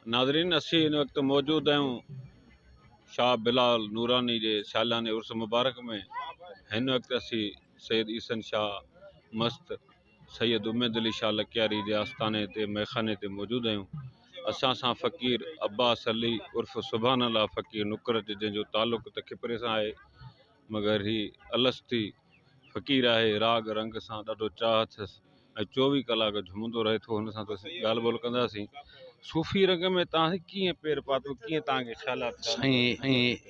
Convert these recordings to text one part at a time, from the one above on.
ناظرين اسين هن وقت موجود آهيون شاهه بلال نوراني جي سالياني عرس مبارڪ ۾. هن وقت اسين سيد عيسن شاهه مست سيد اميد علي شاهه لڪياري جي آستاني تي ميخاني تي موجود آهيون. اسان سان فقير عباس علي عرف سبحان الله فقير نڪرچ جنهن جو تعلق ته کپري سان آهي مگر هي الستي فقير آهي راڳ رنگ سان ڏاڍو چاهه اٿس ۽ 24 ڪلاڪ جهومندو رهي ٿو. هن سان ته اسين ڳالهه ٻولهه ڪنداسين. صوفي رنگ ۾ توهان ڪيئن پير پاتو، ڪيئن توهان کي خيالات ٿيا؟ سائين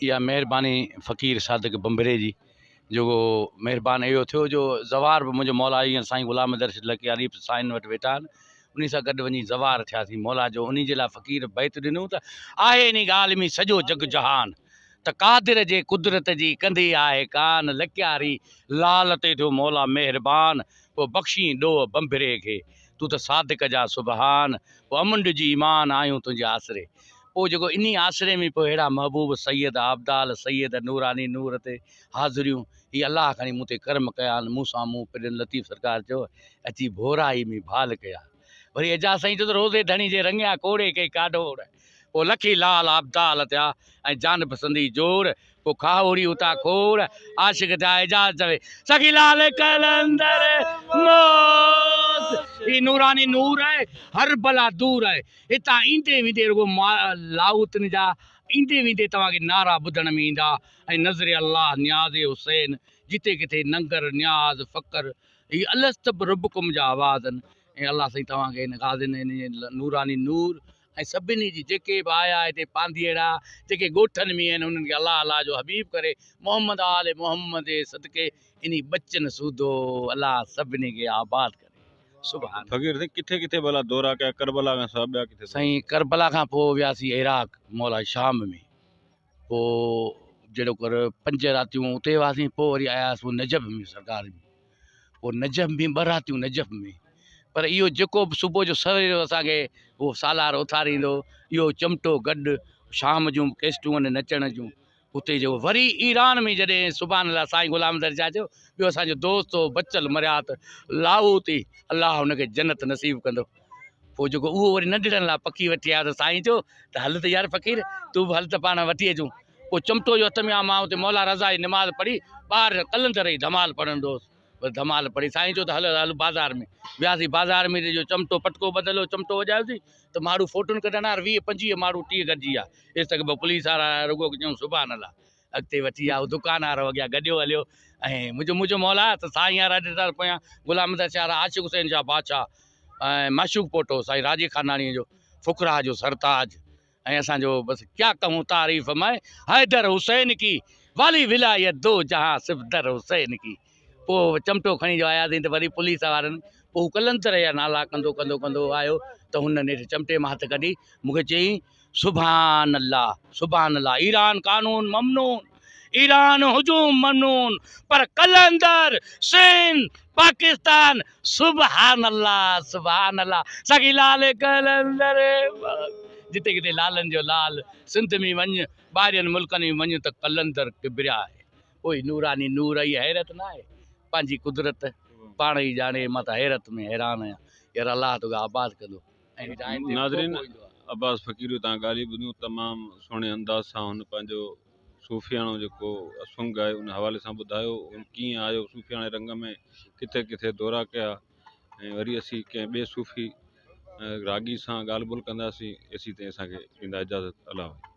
اها مهرباني فقير صادق بمبري جي جيڪو مهربان اهو ٿيو جو زوار به منهنجو مولا ائين سائين غلام درش لڪياري سائين وٽ ويٺا آهن انهي سان گڏ وڃي زوار ٿياسين مولا جو انهي جي لاء فقير بيت ڏنو ته آهي انهي ڳالهه ۾ سڄو جڳ جهان ته قادر جي قدرت جي ڪنڌي آهي ڪان لڪياري لال تي ٿيو مولا مهربان پوء بخشين ڏوهه بنڀري کي تون ته صادق جا سبحان پوء امن ڏج ايمان آهيون تنهنجي آسري پوء جيڪو انهي آسري ۾ پوء اهڙا محبوب سيد ابدال سيد نوراني نور تي حاضريون هي الله کڻي مون تي ڪرم ڪيا آهن مون سان منهن پرين لطيف سرڪار چيو اچي ڀورائي ۾ ڀال ڪيا وري اعجاز سائين چيو ته روضي ڌڻي جي رڱيا ڪوڙي ڪئي ڪاڍوڙ پوء لکي لال ابدال ٿيا ۽ جان پسندي جوڙ پوء کاهوڙي اتا کوڙ عاشق ٿيا اعجاز چوي سخي لال قلندر موت هي نوراني نور آهي هر بلا دور آهي هتان ايندي ويندي رڳو لاهوتن جا ايندي ويندي توهان کي نعرا ٻڌڻ ۾ ايندا ۽ نظر الله نياز حسين جتي ڪٿي ننگر نياز فقر هي الست بربڪم جا آواز آهن ۽ الله سائين توهان کي هن غازين هن نوراني نور ۽ سڀني جي جيڪي به آيا هتي پانڌيئڙا جيڪي ڳوٺن ۾ آهن انهن کي الله الله جو حبيب ڪري محمد آل محمد جي صدقي انهي ٻچن سوڌو الله سڀني کي آباد ڪري سبحان. فقير سائين ڪٿي ڪٿي ڀلا دورا ڪيا ڪربلا کان سواء ٻيا ڪٿي؟ سائين ڪربلا کان پوء وياسين عراق مولا شام ۾ پوء جهڙوڪر 5 راتيون اتي هئاسين پوء وري آياسون نجف ۾ سرڪار ۾ پوء نجف ۾ 2 راتيون نجف ۾ پر اهو جيڪو به صبح جو سوير اسانکي اهو سالار اٿاريندو اهو چمٽو گڏ شام جون ڪيسٽون آهن نچڻ جون اتي جو وري ايران ۾ جڏهن سبحان الله سائين غلام در شاهه چيو ٻيو اسانجو دوست هو بچل مريات لاهوتي الله هن کي جنت نصيب ڪندو پوء جيڪو اهو وري ننڍڙن لاء پکي وٺي آيو ته سائين چيو ته هل ته يار فقير تون به هل ته پاڻ وٺي اچون. پوء چمٽو جو هٿ ۾ آ مان اتي مولا رضا جي نماز پڙهي ٻاهر قلندر جي ڌمال پڙهندو هوس. بس ڌمال پڙهي سائين چيو ته هل هل بازار ۾. وياسين بازار ۾ جو چمٽو پٽڪو ٻڌل هو چمٽو وڄايوسين ته ماڻهو فوٽن ڪڍڻ آيا 20 25 ماڻهو 30 گڏجي ويا. ايستڪ به پوليس وارا آيا رڳو چيائون سبحان الله. اڳتي وٺي آيو دڪان وارو اڳيان گڏيو هليو ۽ منهنجو منهنجو مولا ته سائين وارا ڏٺا پويان غلام حيدر شاهه عاشق حسين شاهه بادشاهه ۽ معشوق پوٽو سائين راجي خاناڻيء جو فقراء جو سرتاج ۽ اسان جو بس ڪيا ڪهون تعريف مين حيدر حسين ڪي والي ولايت دو جهان صرف در حسين ڪي پوء چمٽو کڻي جو آياسين ته وري پوليس وارن پوء هو قلندر جا نالا ڪندو ڪندو ڪندو آيو ته هن نيٺ چمٽي مان هٿ ڪڍي مون کي چيائين سبحان الله سبحان الله ايران قانون ممنون ايران هجوم ممنون پر قلندر سنڌ پاڪستان سبحان الله سبحان الله سخي لال قلندر جتي ڪٿي لالن جو لال سنڌ ۾ وڃ ٻاهرين ملڪن ۾ وڃ ته قلندر ڪبريا آهي اهو نوراني نور اي حيرت نه آهي پنهنجي قدرت پاڻ ئي ڄاڻي مان ته حيرت ۾ حيران آهيان يار الله توکي آباد ڪندو. ناظرين عباس فقير جون توهان ڳالهيون ٻڌيون تمام سهڻي انداز سان هن پنهنجو صوفياڻو جيڪو سنگ آهي ان حوالي سان ٻڌايو هن ڪيئن آيو صوفياڻي رنگ ۾ ڪٿي ڪٿي دورا ڪيا ۽ وري اسين ڪنهن ٻئي صوفي راڳي سان ڳالهه ٻولهه ڪنداسين ايسي تائين اسان کي ڏيندا اجازت الله حافظ.